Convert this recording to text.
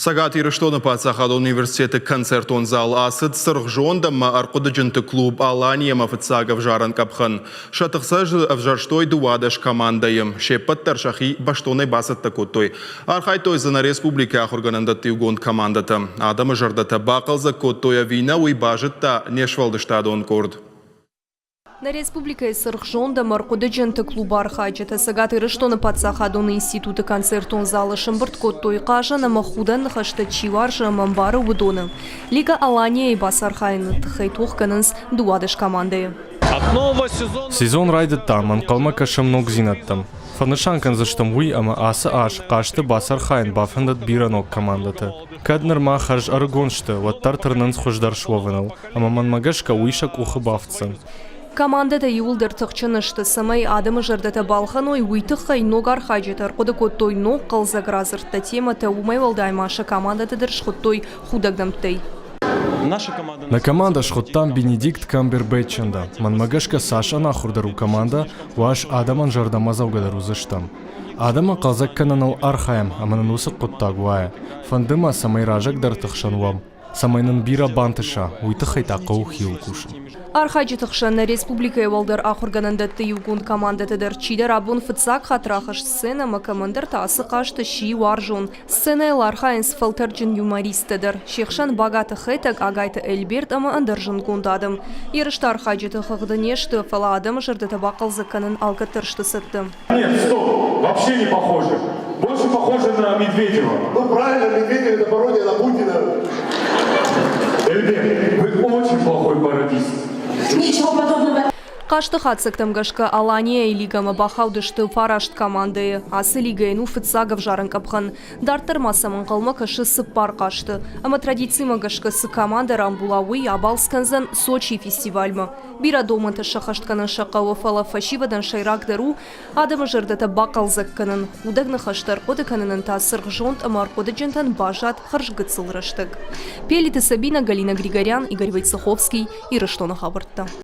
Цӕгат Ирыстоны паддзахадон университеты концертон зал ацыд Цыргъзонд ӕмӕ ӕрхъуыдыджынты клуб «Алания»-мӕ фыццаг ӕвзарӕн къӕпхӕн. Сӕ тыхсӕ ӕвзӕрстой 12 командӕйы. Се ппӕт дӕр сӕхи бӕстонӕй бацӕттӕ кодтой. Архайдтой дзы нӕ республикӕйы ахуыргӕнӕндӕтты иугонд командӕтӕ. Адӕмы зӕрдӕтӕ бахъӕлдзӕг кодтой ӕви нӕ, уый базыдта не сфӕлдыстадон къорд. Нӕ республикӕйы цыргъзонд ӕмӕ ӕрхъуыдыджынты клубы архайджытӕ Цӕгат Ирыстоны паддзахадон институты концертон залы сӕмбырд кодтой хъазӕн ӕмӕ худӕн ныхӕстӕ чи уарзы ӕмӕ ӕмбары, уыдоны. Лига Алания-йы бацархайыны тыххӕй тох кӕнынц 12 командӕйы. Сезон райдыдта, ӕнхъӕлмӕ кӕсӕм ногдзинӕдтӕм. Фӕнысан кӕндзыстӕм уый, ӕмӕ ацы аз хъазты бацархайын бафӕндыд бирӕ ног командӕты. Кӕд нырма хӕрз ӕрыгон сты, уӕддӕр тырнынц хуыздӕр суӕвыныл, ӕмӕ мӕнмӕ гӕсгӕ уый сӕ къухы бафтдзӕн. Командӕтӕ иууылдӕр тыхджын сты, цӕмӕй адӕмы зӕрдӕтӕ балхӕной, уый тыххӕй ног архайджытӕ ӕрхъуыды кодтой ног хъӕлдзӕг радзырдтӕ, темӕтӕ, уымӕй уӕлдай ма сӕ командӕты дӕр схуыдтой худӕг нӕмттӕй. Нӕ командӕ схуыдтам Бенедикт Камбербэтченда. Мӕнмӕ гӕсгӕ цас ӕнахуырдӕр у командӕ, уас адӕмӕн зӕрдӕмӕдзӕугӕдӕр уыдзыстӕм. Адӕмы хъӕлдзӕг кӕныныл архайӕм ӕмӕ нын уыцы хъуыддаг уайы. Фӕнды мӕ, цӕмӕй раззагдӕрты хсӕн уӕм. Цӕмӕй нын бирӕ бантыса, уый тыххӕй та хъӕуы хиуыл кусын. Архайджыты хсӕн нӕ республикӕйы уӕлдӕр ахуыргӕнӕндӕтты иугонд командӕты дӕр чидӕр абон фыццаг хатт рахызт сценӕмӕ, кӕмӕндӕр та ацы хъазты сси уарзон. Сценӕйыл архайынц фӕлтӕрджын юмористтӕ дӕр. Се хсӕн Багаты Хетӕг, Агайты Эльберд ӕмӕ ӕндӕр зындгонд адӕм. Ерысты архайджыты хыгъды не сты, фӕлӕ адӕмы зӕрдӕтӕ бахъӕлдзӕг кӕнын алкӕддӕр сты цӕттӕ. Нет, стоп, вообще не похоже. Больше похоже на Медведева. Ну правильно, Медведев это пародия на Путина. Эльбер, вы очень плохой пародист. Ничего подобного. Хъазты хатдзӕгтӕм гӕсгӕ Алания-йы лигӕмӕ бахаудысты фараст командӕйы. Ацы лигӕйӕн у фыццаг ӕвзарӕн къӕпхӕн. Дарддӕр ма сӕм ӕнхъӕлмӕ кӕсы цыппар хъазты. Ӕмӕ традицимӕ гӕсгӕ цы командӕ рамбула, уый абалц кӕндзӕн Сочийы фестивальмӕ. Бирӕ домӕнтӕ сӕххӕст кӕнын сӕ хъӕуы, фӕлӕ фӕсивӕдӕн сӕйрагдӕр у адӕмы зӕрдӕтӕ бахъӕлдзӕг кӕнын. Худӕг ныхӕстӕ ӕрхъуыды кӕнынӕн та цыргъзонд ӕмӕ ӕрхъуыдыджынтӕн баззад хӕрзгыццыл рӕстӕг. Пелиты Сабина, Галина Григорян, Игорь Войцеховский, Ирыстоны хабӕрттӕ.